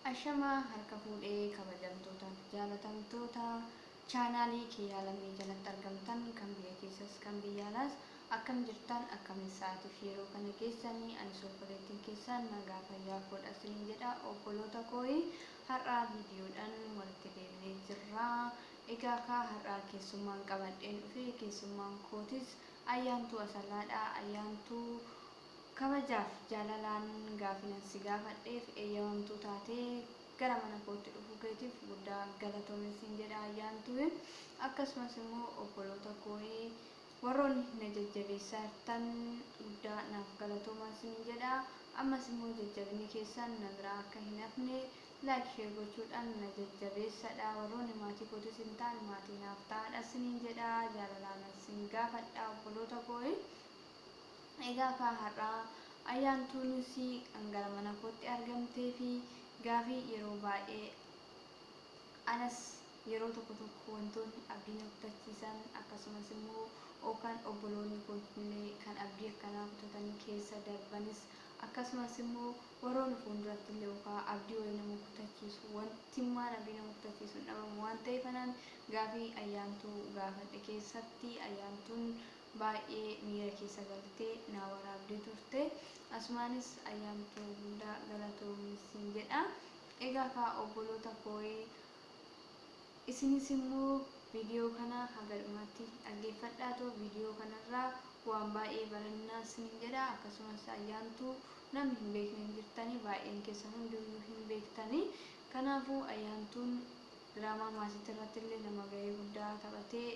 Ashamaa harka fuudhee kabajamtootaaf jaalatamtoota chaanaalii Kiyyaa Lammii jalatti argamtan kan biyya keessas kan biyya alaas akkam jirtan, akkamiin sa'aatiif yeroo kana geessanii? Ani obboleettiin keessan nagaa fayyaa koodha isiniin jedha. Obboloota kooyi, har'aa viidiyoodhaan walitti deebinee jirra. Egaa kaa har'aa keessummaan qabadheen dhufe, keessummaan kootis Ayyaantuu Asallaadha. Ayyaantuu, kabajaaf jaalalaan gaafinan si gaafadheef eeyyamamtuu taatee gara mana kootti dhufuu keetiif guddaa galatoomi siin jedha, Ayyaantuu. Akkasumas immoo obboloota kooyi, warroonni na jajjabeessaa jirtan guddaa naaf galatoomaa siin jedha. Ammas immoo jajjabinni keessan na biraa akka hin hafne like, share gochuudhaan na jajjabeessadha. Warroonni maatii kootis hin taane maatii naaf ta'aadha siniin jedha, jaalalaan sin gaafadha, obboloota kooyi. Egaa kaa har'aa Ayyaantuunis kan gara mana kootti argamtee fi gaafii yeroo baay'ee anas yeroo tokko tokko wantoonni abdii na kutachiisan, akkasumas immoo yookaan obboloonni kun illee kan abdii akkanaa kutatanii keessa darbanis, akkasumas immoo warroonni fuulduratti illee yookaan abdii wayii nama kutachiisu, wantimmaan abdii nama kutachiisu hin dhabamu waan ta'eef, anaan gaafii Ayyaantuu gaafadhe keessatti Ayyaantuun baay'ee miira keessa galtee naa waraabdee turte. Asumaanis Ayyaantuu guddaa galatoomi siin jedha. Egaa kaa obboloota kooyi, isinis immoo viidiyoo kana haga dhumaatti dhaggeeffadhaatoo viidiyoo kanarraa waan baay'ee barannaa isiniin jedha. Akkasumas Ayyaantuu namni hin beekne hin jirtanii, baay'een keessan hundiyyuu hin beektanii. Kanaafuu Ayyaantuun diraamaa maasiitii irratti illee nama gahee guddaa taphatee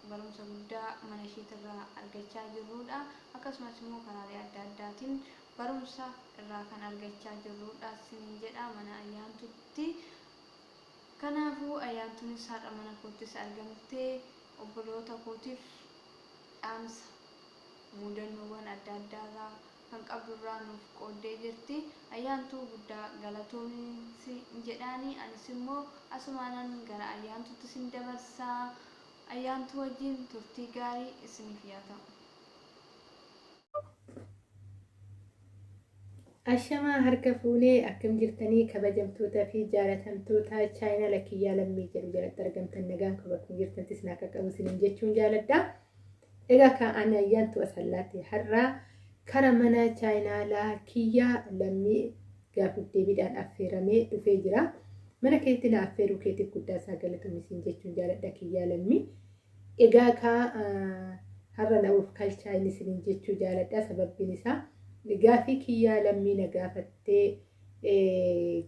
barumsa guddaa mana isheetirraa argachaa jirrudha. Akkasumas immoo karaalee adda addaatiin barumsa irraa kan argachaa jirrudha isiniin jedha mana Ayyaantutti. Kanaafuu Ayyaantuunis har'a mana koottis argamtee obboloota kootiif dhaamsa mudannoowwan adda addaarraa kan qabdurraa nuuf qooddee jirti. Ayyaantuu guddaa galatoomi jedhaani. Anis immoo asumaanan gara Ayyaantuutti isin dabarsaa. Ayyaantuu wajjin turtii gaarii isiniif yaa ta'u. Ashamaa harka fuunee, akkam jirtanii kabajamtootaa fi jaalatamtoota chaayinala Kiyyaa Lammii jedhu jalatti argamtan? Nagaan koo bakkuma jirtantis naa qaqqabu isiniin jechuun jaaladha. Egaa kan ani Ayyaantuu Asallaatti har'a kara mana chaayinaalaa Kiyyaa Lammii gaafiif deebiidhaan affeeramee dhufee jira. Mana keetti na affeeruu keetiif guddaa isaa galatoomi isiin jechuun jaaladha, Kiyyaa Lammii. Egaa kaa har'a na of kalchaa inni isiniin jechuu jaaladha, sababbiin isaa gaafii Kiyyaa Lammii na gaafattee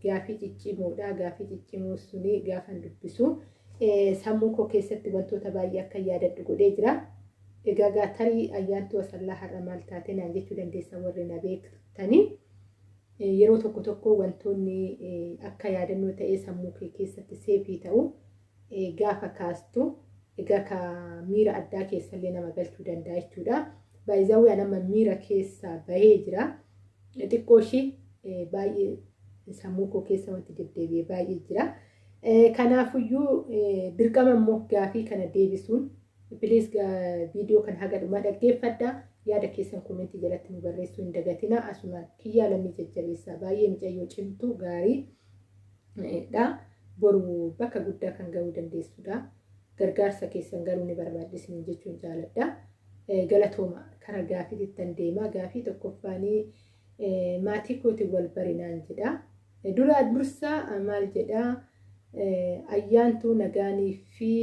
gaafii ciccimoodha. Gaafii ciccimoo suni gaafan dubbisu sammuu koo keessatti wantoota baay'ee akka yaadadhu godhee jira. Egaa gaa tarii Ayyaantuu Asallaa har'a maal taate naan jechuu dandeessan warri na beektanii. Yeroo tokko tokko wantoonni akka yaadannoo ta'ee sammuu kee keessatti seefii ta'u gaafa kaastu, egaa ka miira addaa keessallee nama galchuu danda'a jechuudha. Baay'izawwee an amma miira keessaa bahee jira. Xiqqoo ishii baay'ee sammuu koo keessa wanti deddeebi'e baay'ee jira. Kanaafuyyuu dirqama immoo gaafii kana deebisuun, please viidiyoo kana haga dhumaa dhaggeeffadha. Yaada keessan koomentii jalatti nu barreessuu hin dagatina. Asuma Kiyyaa Lammii jajjabeessaa, baay'ee mucayyoo cimtuu gaarii dha. Boru bakka guddaa kan gahuu dandeessudha. Gargaarsa keessan garuu ni barbaadde isiniin jechuun jaaladha. Galatooma, kara gaafiitittan deema. Gaafii tokkoffaanii maatii kootiin wal barinaan jedha. Dura dursa maal jedha? Ayyaantuu nagaanii fi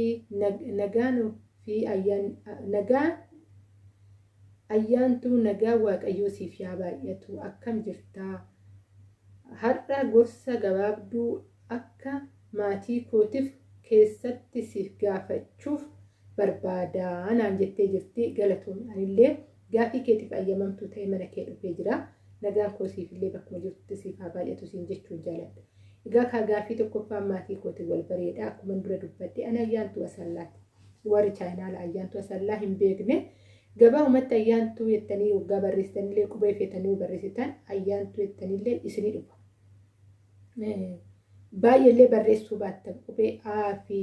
nagaan fi ayyaan nagaan. Ayyaantuu, nagaa Waaqayyoo siif yaa baay'atu, akkam jirtaa? Har'a gorsa gabaabduu akka maatii kootiif keessatti siif gaafachuuf barbaadaa naan jettee jirti. Galatoomi, anillee gaafii keetiif ayyamamtuu ta'e mana kee dhufee jira. Nagaan koo siifillee bakkuma jirtutti siif haa baay'atu siin jechuun jaaladha. Egaa kaa gaafii tokkoffaan maatii kootiin wal bareedha. Akkuma dura dubbadhe ani Ayyaantuu Asallaati. Warri chaayinaala Ayyaantuu Asallaa hin beekne gabaabumatti Ayyaantuu jettanii waggaa barreessitanillee, qubee feetanii barreessitan, Ayyaantuu jettanillee isinii dhufa. Baay'eellee barreessuu baattan qubee A fi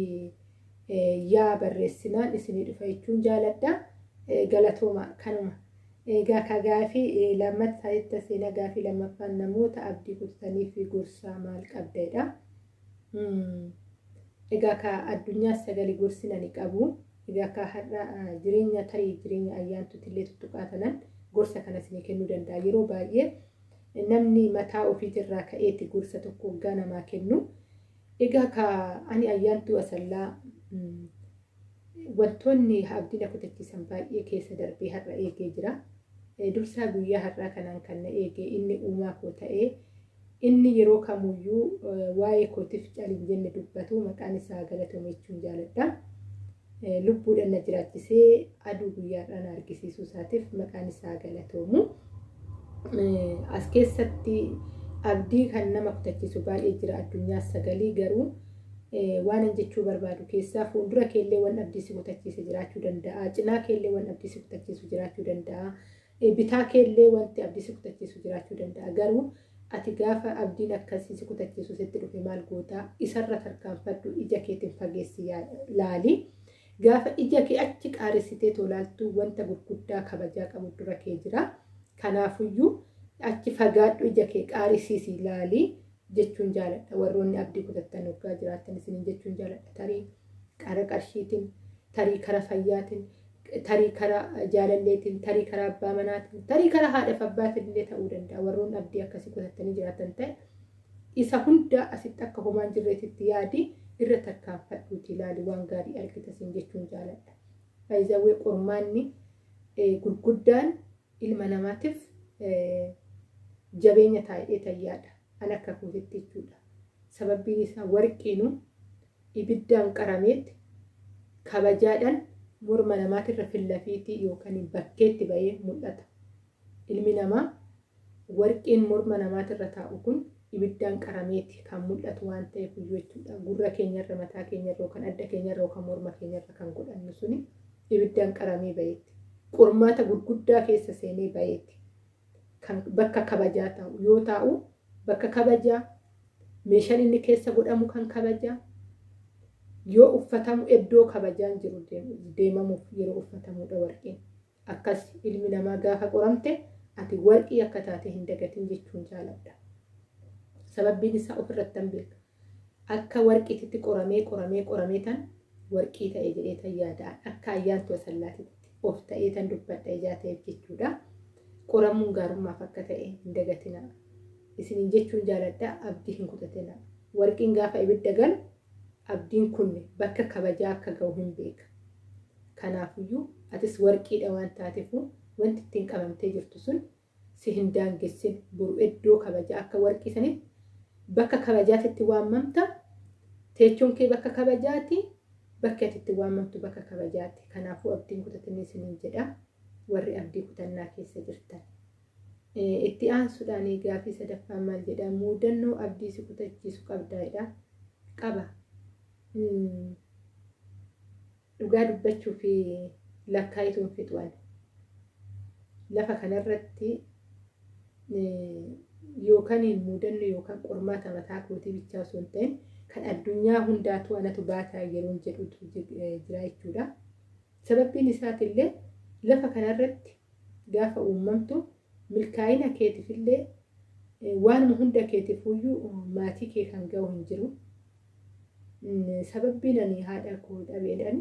yaa barreessinaan isinii dhufa jechuun jaaladha. Galatooma, kanuma. Egaa ka gaafii lammaffaa seenaa gaafii lammaffaan namoota abdii kutatanii fi gorsaa maal qabdedha. Egaa ka addunyaa sagalee gorsi ani qabu. Egaa ka har'a jireenya tarii jireenya ayyaantuutti illee tuttuqaa tanan gorsa kana isinii kennuu danda'a. Yeroo baay'ee namni mataa ofiitirraa ka'eetti gorsa tokko waggaa namaa kennu. Egaa ka ani ayyaantuu asallaa wantoonni abdii na kutachiisan baay'ee keessa darbee har'a eegee jira. Dursaa guyyaa har'aa kanaan kan na eege inni uumaa koo ta'ee inni yeroo kamuyyuu waa'ee kootiif calin jenne dubbatu maqaan isaa galatoome jechuun jaaladha. Lubbuudhaan na jiraachisee aduu guyyaadhaan na argisiisuu isaatiif maqaan isaa galatoomu. As keessatti abdii kan nama kutachiisu baay'ee jira addunyaa sagalii garuu waan jechuu barbaadu keessaa fuuldura keellee waan abdii si kutachiise jiraachuu danda'a. Cinaa keellee waan abdii si kutachiisu jiraachuu danda'a. Bitaa keellee wanti abdii si kutachiisu jiraachuu danda'a. Garuu ati gaafa abdiin akkasii si kutachiisu sitti dhufe maal gootaa? Isarra tarkaanfadhu, ija keetiin fageessi laali. Gaafa ija kee achi qaaressitee tolaaltu wanta gurguddaa kabajaa qabu dura kee jira. Kanaafuyyuu achi fagaadhu, ija kee qaarisiisi laali jechuun jaaladha. Warroonni abdii kutattan waggaa jiraattan isiniin jechuun jaaladha. Tarii kara qarshiitiin, tarii kara fayyaatiin, tarii kara jaalalleetiin, tarii kara abbaa manaatiin, tarii kara haadhaaf abbaatiin illee ta'uu danda'a. Warroonni abdii akkasii kutattanii jiraatan ta'e isa hunda asitti akka homaan jirreetitti yaadi irra tarkaanfadhuuti ilaali, waan gaarii argita siin jechuun jaaladha. Faayizawwee qormaanni gurguddaan ilma namaatiif jabeenya taa'ee tayyaadha. An akka kootitti jechuudha. Sababbiin isaa warqiinuu ibiddaan qarameetti kabajaadhaan morma namaatirra fillafiitii yookaan bakkeetti bahee mul'ata. Ilmi namaa warqiin morma namaatirra taa'u kun ibiddaan qarameeti kan mul'atu waan ta'eef jechuudha. Gurra keenyarra, mataa keenyarra yookaan adda keenyarra yookaan morma keenyarra kan godhannu suni ibiddaan qaramee baheetti. Qormaata gurguddaa keessa seenee baheetti. Kan bakka kabajaa taa'u yoo taa'u bakka kabajaa meeshaan inni keessa godhamu kan kabajaa yoo uffatamu iddoo kabajaan jiru deemamuuf yeroo uffatamuudha warqiin. Akkas ilmi namaa gaafa qoramte ati warqii akka taate hin dagatin jechuun jaaladha. Sababbiin isaa ofirratti hin beeka. Akka warqiititti qoramee qoramee qoramee tan warqii ta'e jedhee tan yaada. Akka ayyaantu asallaatitti of ta'ee tan dubbadha ijaa ta'eef jechuudha. Qoramuun gaarummaaf akka ta'e hin dagatina. Isiniin jechuun jaaladha, abdii hin kutatina. Warqiin gaafa ibidda galu abdiin kun bakka kabajaa akka ga'u hin beeka. Kanaafiyyuu atis warqiidha waan taateef wanti ittiin qabamtee jirtu sun si hin daangessin, boru iddoo kabajaa akka warqii sanitti bakka kabajaatitti waamamta. Teechoon kee bakka kabajaati, bakki ati itti waamamtu bakka kabajaati. Kanaafuu abdiin kutatinni isiniin jedha warri abdii kutannaa keessa jirtan. Itti aansuudhaan gaafii sadaffaan maal jedha? Muudannoo abdii si kutachiisu qabdaadha. Qaba. Dhugaa dubbachuu fi lakkaa'ituun fixuwan. Lafa kanarratti yookaan muudannoo yookaan qormaata mataa kootii bichaa osoo hin ta'in kan addunyaa hundaatu anatu baataa yeroon jedhutu jira jechuudha. Sababbiin isaatillee lafa kanarratti gaafa uumamtu milkaa'ina keetiifillee waanuma hunda keetiifuyyuu maatii kee kan ga'u hin jiru. Sababbiin ani haadha koo dhabeedhaan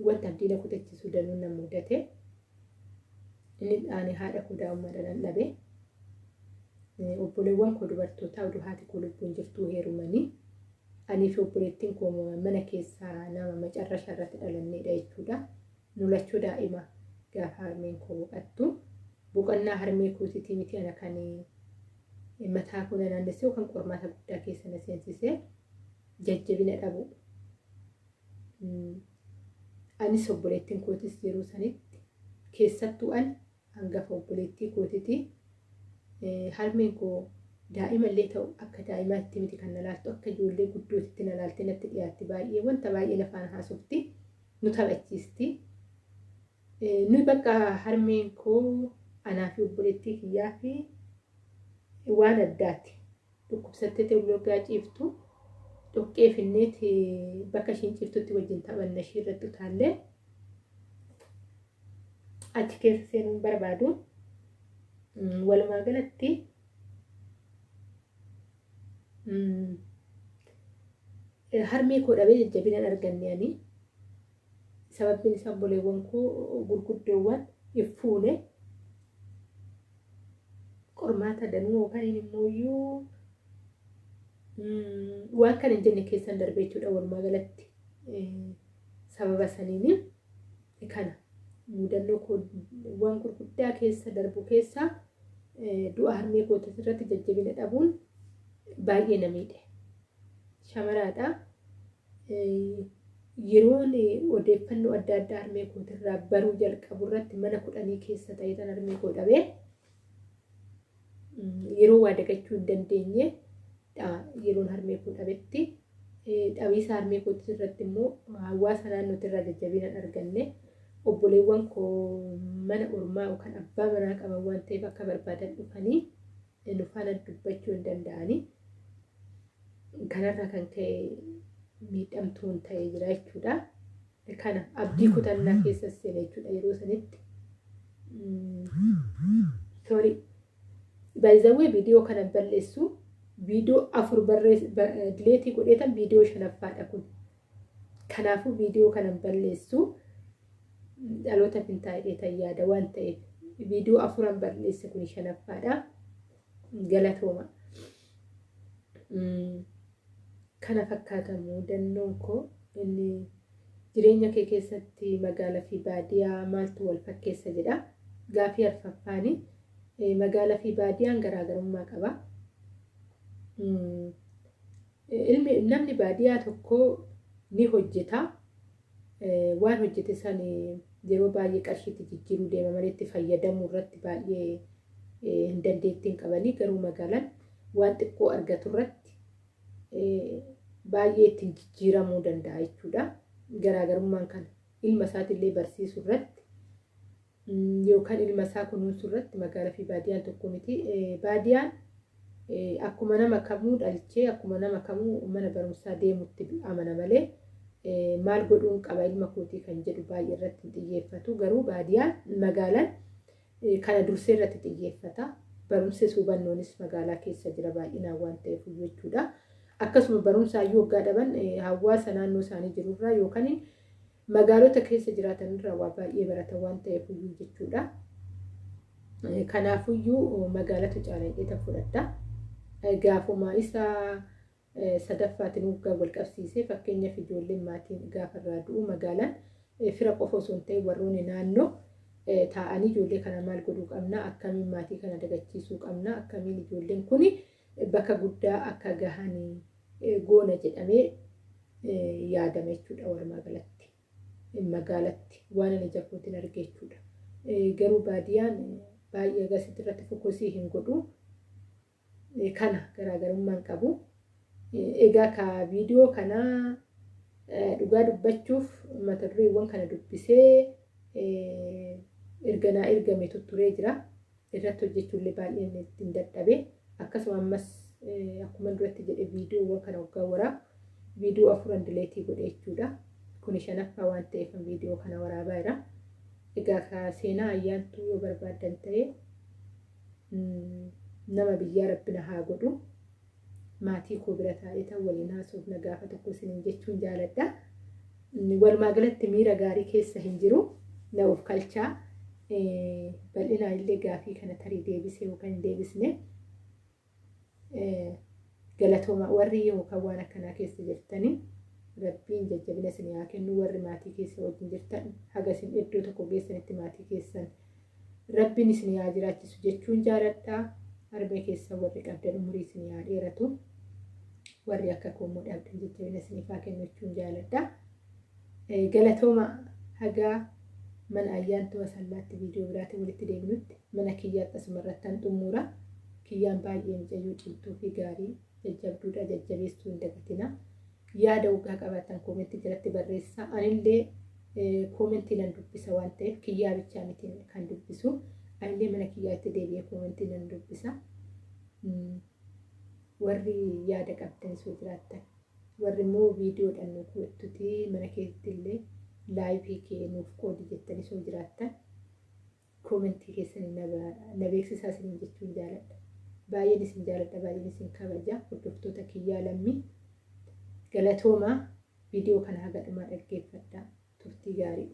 wanta abdii na kutachiisu danuun na mudate. Inni ani haadha koo daa'imummaadhaan dhabe. Obboleewwan koo dubartootaa oduu haati koo lubbuun jirtuu heerumanii anii fi obboleettiin koo mana keessaa nama macarrasha irratti dhalanneedha jechuudha. Nu lachuu daa'ima gaafa harmeen koo boqattu. Boqonnaa harmee kootiitii miti ana kan mataa koo na naannessee yookaan qormaata guddaa keessa na seensisee jajjabina dhabu. Anis obboleettiin kootis yeroo sanitti keessattuu an hangafa obboleettii kootiitii harmeen koo daa'imallee ta'u akka daa'imaatti miti kan na laaltu, akka ijoollee guddootitti na laaltee natti dhiyaatti, baay'ee wanta baay'ee lafaan haasofti, nu taphachiisti. Nuyi bakka harmeen koo anaa fi obboleettii kiyyaa fi waan addaati. Dhukkubsattee waggaa ciiftu dhoqqee finneeti bakka ishiin ciiftutti wajjin taphanna ishii irratti utaallee. Achi keessa seenuun barbaadu. Walumaa galatti harmee koo dhabee jajjabina hin arganne ani. Sababbiin isaa obboleewwan koo gurguddoowwan hin fuune. Qormaata danuu yookaan immoo waan kana hin jenne keessan darbee jechuudha walumaa galatti. Sababa saniin kana mudannoo koo waan gurguddaa keessa darbu keessaa du'a harmee kootii irratti jajjabina dhabuun baay'ee na miidhe. Shamaraadha. Yeroon odeeffannoo adda addaa harmee kootirraa baruu jalqabu irratti mana 10 keessa ta'ee tan harmee koo dhabee yeroo waa dagachuu hin dandeenye yeroon harmee koo dhabetti dhabiisa harmee kootii irratti immoo hawaasa naannootirraa jajjabina hin arganne. Obboleewwan koo mana ormaa yookaan abbaa manaa qaban waan ta'eef akka barbaadan dhufanii nu faana dubbachuu hin danda'anii. Kanarraa kan ka'e miidhamtuun ta'ee jira jechuudha. Kana abdii kutannaa keessa seene jechuudha yeroo sanitti. Sorry. By the way, viidiyoo kana balleessu viidiyoo 4 delete godheetan viidiyoo shanaffaadha kun. Kanaafuu viidiyoo kana balleessu dhaloota fintaa'ee yaada waan ta'eef viidiyoo 4 balleesse kun shanaffaadha. Galatooma. Kana fakkaata mudannoon koo. Inni jireenya kee keessatti magaalaa fi baadiyyaa maaltu wal fakkeessa jedha. Gaafii arfaffaani magaalaa fi baadiyyaan garaagarummaa qaba. Ilmi namni baadiyyaa tokko ni hojjeta. Waan hojjete san yeroo baay'ee qarshiitti jijjiiruu deema malee itti fayyadamuu irratti baay'ee hin dandeettiin qabanii, garuu magaalaan waan xiqqoo argatu irratti baay'ee ittiin jijjiiramuu danda'a jechuudha. Garaagarummaan kana ilma isaatillee barsiisuu irratti yookaan ilma isaa kunuunsuu irratti magaalaa fi baadiyyaan tokko miti. Baadiyyaan akkuma nama kamuu dhalchee akkuma nama kamuu mana barumsaa deemutti amana malee maal godhuun qaba ilma kootii kan jedhu baay'ee irratti hin xiyyeeffatu. Garuu baadiyyaan magaalaan kana dursee irratti xiyyeeffata. Barumsis hubannoonis magaalaa keessa jira baay'inaan waan ta'eef jechuudha. Akkasuma barumsaayyuu waggaa dhaban hawaasa naannoo isaanii jirurraa yookaan magaalota keessa jiraatanirraa waa baay'ee baratan waan ta'eef jechuudha. Kanaafuyyuu magaalatu caala jedhee fudhadha. Gaafuma isa sadaffaatiin waggaa wal qabsiisee, fakkeenyaaf ijoolleen maatiin gaafa irraa du'u magaalaan fira qofa osoo hin ta'in warroonni naannoo taa'anii ijoollee kana maal godhuu qabna, akkamiin maatii kana dagachiisuu qabna, akkamiin ijoolleen kun bakka guddaa akka gahanii goona jedhamee yaadama jechuudha walumaa galatti. Magaalatti waan ani ija kootiin arge jechuudha. Garuu baadiyyaan baay'ee agasitti irratti focus hin godhu. Kana garaagarummaan qabu. Egaa ka viidiyoo kanaa dhugaa dubbachuuf mata dureewwan kana dubbisee erga naa ergame tutturee jira. Irratti hojjechuullee baay'een ittiin dadhabe. Akkasuma ammas akkuma duratti jedhe viidiyoowwan kana waggaa waraab viidiyoo 4 delete godhe jechuudha. Kuni shanaffaa waan ta'eef viidiyoo kana waraabaa jira. Egaa ka seenaa ayyaantuu yoo barbaaddan ta'e nama biyyaa rabbina haa godhu. Maatii koo bira taa'ee ta'u waliin haasofna gaafa tokko isiniin jechuun jaaladha. Walumaa galatti miira gaarii keessa hin jiru. Na of kalchaa. Bal'inaan illee gaafii kana tarii deebisee yookaan hin deebisne. Galatooma warri yookaan waan akkanaa keessa jirtanii rabbiin jajjabina isin haa kennu. Warri maatii keessa wajjin jirtan haga isin iddoo tokko geessanitti maatii keessan rabbiin isin haa jiraachisu jechuun jaaladha. Harmee keessa warri qabdan umurii isin haa dheeratu. Warri akka koommoo dhabdan jajjabina isiniif haa kennu jechuun jaaladha. Galatooma, hagaa mana ayyaantuu asallaatti viidiyoo biraatiin walitti deebinutti mana kiyyaatti asuma irratti han xumura. Kiyyaan baay'ee mucayyoo cimtuu fi gaarii jajjabduudha, jajjabeessuu hin dagatina. Yaada waggaa qabaatan comment jalatti barreessaa. Anillee comment nan dubbisa waan ta'eef kiyyaa bichaa miti kan dubbisu. Anillee mana kiyyaatti deebi'ee comment nan dubbisa. Warri yaada qabdan soo jiraattan. Warri immoo viidiyoodhaan nu guututi mana keessatti illee live kee nuuf qoodi jettanii soo jiraattan. Koomentii keessanii na beeksisaa isiniin jechuun jaaladha. Baay'een isin jaaladha, baay'een isin kabaja. Hordoftoota Kiyyaa Lammii, galatoomaa. Viidiyoo kana haga dhumaa dhaggeeffadhaa. Turtii gaarii.